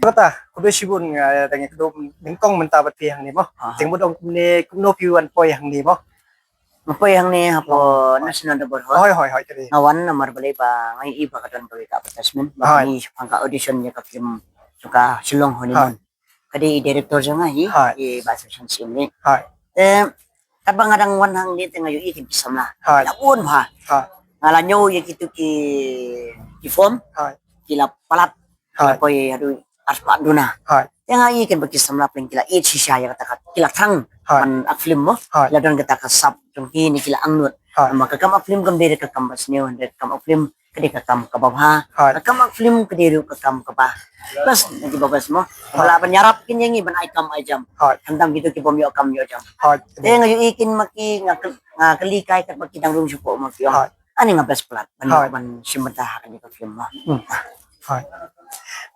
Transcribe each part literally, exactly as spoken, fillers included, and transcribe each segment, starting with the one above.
Kata, khublei shibun nga dang ïakynduh nyngkong mynta bad phi hangne mo. Te nga mut ong kumne kumno phi wan poi hangne mo. Nga poi hangne hapoh National Dorbar Hall. Hoi hoi hoi, kata. Nga wan namar balei ba nga ïohi ba ka don kawei ka advertisement ba ngi shaphang ka audition ïa ka film jong ka Shillong Honeymoon. Ka dei i director jong nga hi, i Bah Section Sim ni. Te katba nga dang wan hangne te nga ïohi kin ki samla. Ki la bun bha. Nga la ñiew ïa kitu ki, ki form. Ki la palat. Ki la poi haduh arspah duna. Te nga ïohi kin ba ki samla pyn ki la ïeit shisha ïa kata ka, ki la thrang ban act film mo. Ki la don kata ka sap jong ki ne ki la angnud. Namar ka kam act film kam dei ka kam ba sniew, ka kam act film ka dei ka kam kaba bha. Ka kam act film ka dei ruh ka kam kaba best, na kiba best mo. Kaba lah ban ïarap kin ïa ngi ban ai kam ai jam. Khamtam kitu ki bym ïoh kam ïoh jam. Te nga ïohi kin ma ki, nga kylli kai katba ki dang rung shuh mo ki ong, ani nga best palat ban, ban shim bynta ha kane ka film mo.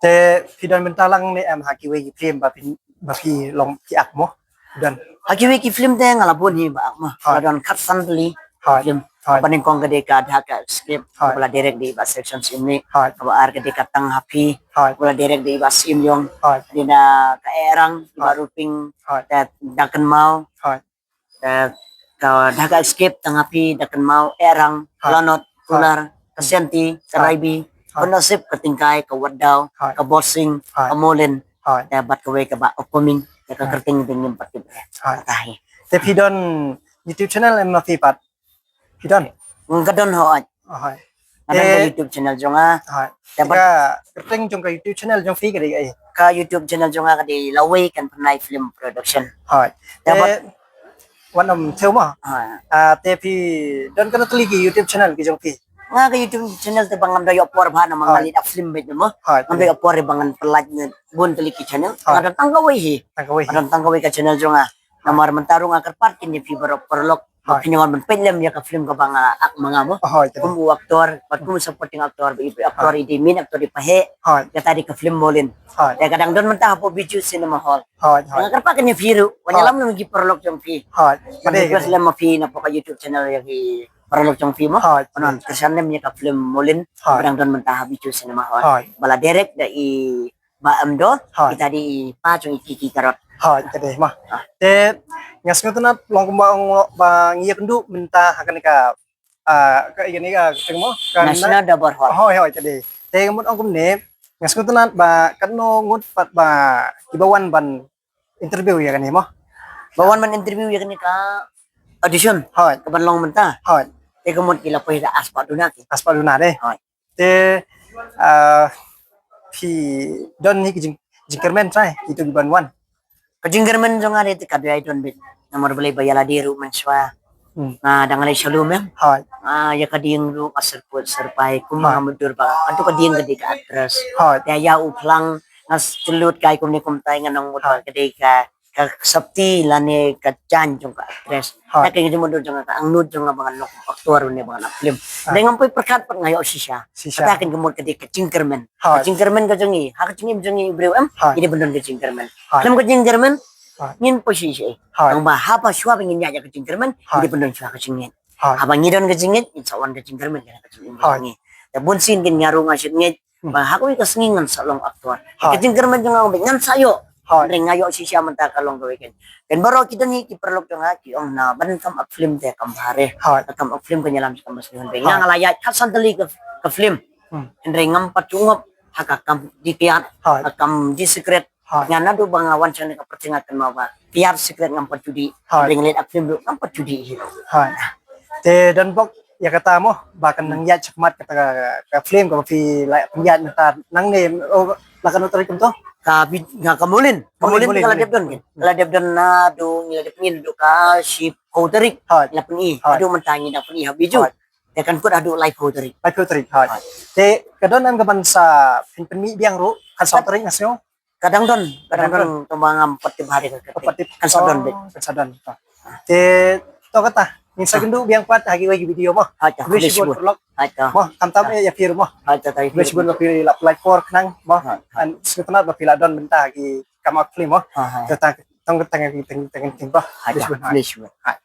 Te phi don bynta lang ne em ha kiwei ki film ba phi, ba phi long ki act mo? Don. Ha kiwei ki film te nga la bun hi ba act mo. Nga la don khatsan tylli film. Kaba nyngkong ka dei ka Dhaka Escape, kaba la direct da i Bah Section Sim ni. Kaba ar ka dei ka Tang Ha Phi, kaba la direct da i Bah Sim Yong. Ka dei na ka Erang, i Bah Ruping, Da Kynmaw. Ka Dhaka Escape, Tang Ha Phi, Da Kynmaw, Erang, Lanot, Kular, ka Senti, ka Raibi, ka Nasib, ka Tingkai, ka Watdaw, ka Bosing, ka Molin. Bad kawei kaba upcoming, ka kyrteng ding ngim pat tip. Te phi don YouTube channel em ma phi pat? Phi don? Nga don, hooid. Nga don ka YouTube channel jong nga. Te ka kyrteng jong ka YouTube channel jong phi ka dei kaei? Ka YouTube channel jong nga ka dei Lawei Kan Pynai Film Production. Hooid. Te wat nym thew mo. Te phi don katno tylli ki YouTube channel ki jong phi? Nga ka YouTube channel te ba ngam da ïoh por bha namar nga leit act film beit mo. Ngam da ïoh por ba ngan pynlait ne bun tylli ki channel. Nga don tang kawei hi. Nga don tang kawei ka channel jong nga. Namar mynta ruh nga kyrpad kin ïa phi baroh paralok ba phin wan ban peit lem ïa ka film kaba nga act ma nga mo. Kum u actor bad kum u supporting actor, ba i actor i dei main actor i paheh. Kata dei ka film Molin. Te ka dang don mynta hapoh Bijou Cinema Hall. Nga kyrpad kin ïa phi ruh wan ïalam lem ki paralok jong phi. Wan request lem ma phi na poh ka YouTube channel ïa ki paralok jong phi mo. Wan kyrshan lem ïa ka film Molin ba dang don mynta ha Bijou Cinema Hall. Ba la direct da i Bah Amdo, kita dei i pa jong i Kiki Karot. Hooid, ka dei mo. Te nga sngewtynnat long kumba ong ba ngi ïakynduh mynta ha kane ka, ah, ka ïa kane ka kyrteng mo, ka National Dorbar Hall. Hooid hooid, ka dei. Te nga mut ong kumne, nga sngewtynnat ba katno ngut pat ba kiba wan ban interview ïa kane mo. Ba wan ban interview ïa kane ka audition. Hooid. Kaban long mynta. Hooid. Te ka mut ki la poi da arspah duna ki. Arspah duna de. Hooid. Te, ah, phi don hi ki jing, jingkyrmen trai kitu kiban wan? Ka jingkyrmen jong nga de te ka dei don beit. Namar balei ba ïa lade ruh mynshuwa nga dang leit sha lum em. Hooid. Ah, ïa ka dieng ruh ka syrput syrpai kumba nga mutdur ba kato ka dieng ka dei ka actress. Hooid. Te ïa u phlang nga shlur kai kumne kumtai ngan ong mut ba ka dei ka ka sopti lane ka jaiñ jong ka actress. Hooid. Te ka jingmutdur jong nga, ka angnud jong nga ba ngan long actor ne ba ngan act film. Hooid. Te ngam poi pyrkhat pat nga ïoh shisha. Shisha. Kata ka jingmut ka dei ka jingkyrmen. Hooid. Ka jingkyrmen ka jong ngi, ha ka jingim jong ngi briew em. Hooid. Ngi dei ban don ka jingkyrmen. Hooid. Khlem ka jingkyrmen, hooid, ngin poi shisha. Hooid. Tang ba haba shuwa ba ngin ïaid ïa ka jingkyrmen, hooid, ngi dei ban don shuwa ka jingngeit. Hooid. Haba ngi don ka jingngeit, ngin sa wan ka jingkyrmen, ka jingim jong ngi. Te bun sien kin ïa rung nga shit ngeit. Hmm. Ba ha kawei ka sngi ngan sa long actor. Hooid. Ka jingkyrmen jong nga ba ngan sa ïoh. Hooid. Hynrei nga ïoh shisha mynta ka long kawei kan. Kan baroh ki don hi ki paralok jong nga ki ong na ban kam act film te kam bha re. Hooid. Ka kam act film ka ïalam kam bha shisha. Hooid. Nga la ïaid khatsan tylli ka, ka film. Hmm. Hynrei ngam pat ju ngop ha ka kam dih kiad. Hooid. Ka kam dih secret. Hooid. Nga naduh ba nga wan shane ka pyrthei nga kynmaw ba kiad secret ngam pat ju dih. Hooid. Hynrei nga leit act film ruh ngam pat ju dih hi. Hooid. Te don bok ïa kata mo ba kan nang ïaid shakhmat kata ka, ka film kaba phi la pynïaid mynta nangne, oh, la katno tarik kumto? Ka bi-, ka, ka Molin. Ka Molin, Molin, Molin ka la dep don kin. Ka la dep don naduh ngi la dep ngin duh ka shiphew tarik. Hooid. Ngi la pyni. Hooid. Haduh mynta ngi dang pyni ha Bijou. Hooid. Te kan kut haduh laiphew tarik. Laiphew tarik, hooid. Hooid. Te ka don em kaban sa pyn-, pynmih biang ruh, khatsaw tarik nga sngew. Ka dang don, ka dang don, tang ba ngam pat tip ha ri ka kyrteng. Kan sa don beit. Kan sa don. Te to kata, ngin sa kynduh biang pat ha kiwei ki video mo. Hooid, khublei shibun. Hooid. Mo, khamtam eh ïa phi ruh mo. Hooid, khublei shibun ba phi la pynlait por khnang mo. Hooid. Ngan sngewtynnat ba phi la don bynta ha ki kam act film mo. Hooid. Te tang, tang, tang, tang, tang, tang, tang, mo. Hooid, khublei shibun. Hooid.